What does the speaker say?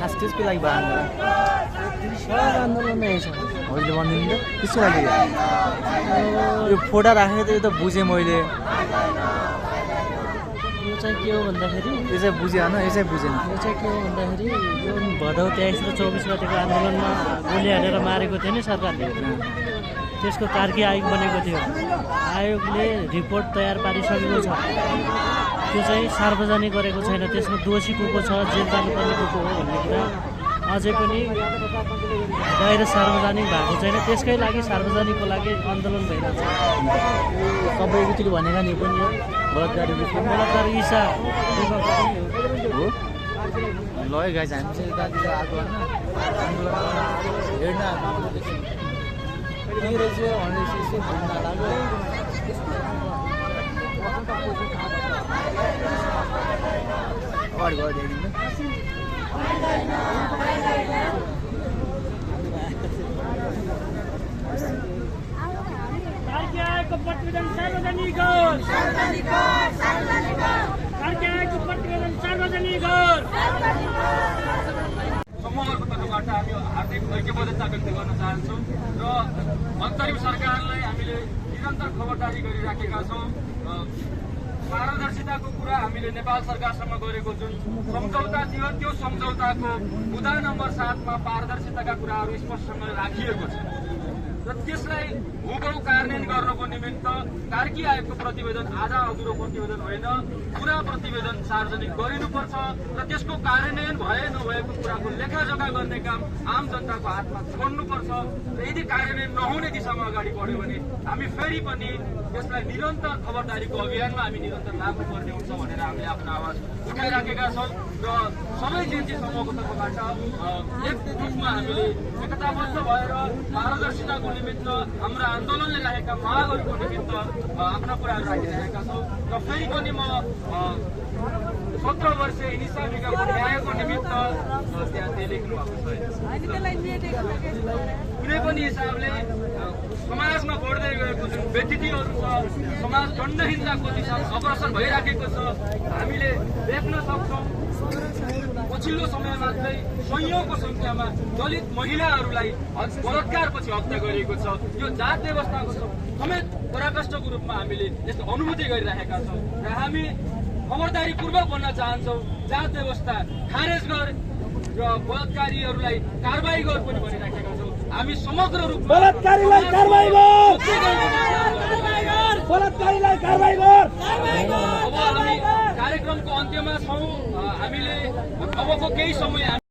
खास त्यसको लागि भयो सब आन्दोलन नै छ मैले भनिदिनु त त्यसको लागि यो फोटा राखेको त यो त बुझेँ मैले यो चाहिँ के हो भन्दाखेरि यो चाहिँ बुझेँ होइन यो चाहिँ बुझेन यो चाहिँ के हो भन्दाखेरि यो भदौ 23 र 24 गतेको आन्दोलनमा गोली हालेर मारेको थियो नि सरकारले त्यसको कार्की आयोग बनेको थियो आयोगले रिपोर्ट तयार पारिसकेको छ त्यो चाहिँ सार्वजनिक गरेको छैन त्यसमा दोषी को छ जेल जानुपर्ने को हो भन्ने कुरा अझै पनि बाहिर सार्वजनिक भएको छैन त्यसकै लागि सार्वजनिकको लागि आन्दोलन भइरहेको छ सबै एकचोटि भनेका नि पनि यो बलात्कार बलात्कार इसा हो ल है गाइस हामी चाहिँ यतातिर आएको होइन हेर्न आएको के रहेछ भनेर यसो घुम्न लाग्यो अगाडि गएर देखिन्छ कार्की आयोगको प्रतिवेदन सार्वजनिक गर कार्की आयोगको प्रतिवेदन सार्वजनिक गर समूहको तर्फबाट हामी हार्दिक ऐक्यबद्धता व्यक्त गर्न चाहन्छौँ र अन्तरिम सरकारलाई हामीले निरन्तर खबरदारी गरिराखेका छौँ पारदर्शिताको कुरा हामीले नेपाल सरकारसँग गरेको जुन सम्झौता थियो त्यो सम्झौताको मुद्दा नम्बर 7 मा पारदर्शिताका कुराहरू स्पष्टसँग राखिएको छ र त्यसलाई हुबहु कार्यान्वयन गर्नको निमित्त कार्की आयोगको प्रतिवेदन आधा अधुरो प्रतिवेदन होइन पुरा प्रतिवेदन सार्वजनिक गरिनुपर्छ र त्यसको कार्यान्वयन भए नभएको कुराको लेखाजोखा गर्ने काम आम जनताको हातमा छोड्नुपर्छ र यदि कार्यान्वयन नहुने दिशामा अगाडि बढ्यो भने हामी फेरि पनि त्यसलाई निरन्तर खबरदारीको अभियानमा हामी निरन्तर लाग्नुपर्ने हुन्छ भनेर हामीले आफ्नो आवाज उठाइराखेका छौँ र सबै जेएनजी समूहको तर्फबाट एक रूपमा हामीले एकताबद्ध भएर पारदर्शिताको निमित्त हाम्रा आन्दोलनले राखेका मागहरूको निमित्त आफ्ना कुराहरू राखिरहेका छौँ र फेरि पनि म 17 वर्षीय इनिसामीका न्यायको निमित्त त्यहाँ लेख्नु भएको छ कुनै पनि हिसाबले समाजमा बढ्दै गएको जुन व्यतिथिहरू छ समाज दण्डहीनताको दिशामा अग्रसर भइराखेको छ हामीले देख्न सक्छौँ पछिल्लो समयमा चाहिँ सयौंको संख्यामा दलित महिलाहरूलाई बलात्कारपछि हत्या गरिएको छ यो जात व्यवस्थाको समेत पराकाष्ठको रूपमा हामीले यस्तो अनुभूति गरिरहेका छौँ र हामी खबरदारीपूर्वक भन्न चाहन्छौँ जात व्यवस्था खारेज गर र बलात्कारीहरूलाई कारबाही गर पनि भनिराखेका छौँ हामी समग्र रूपमा बलात्कारीलाई कारबाही गर बलात्कारीलाई कारबाही गर अब हामी कार्यक्रमको अन्त्यमा छौँ हामीले अबको केही समय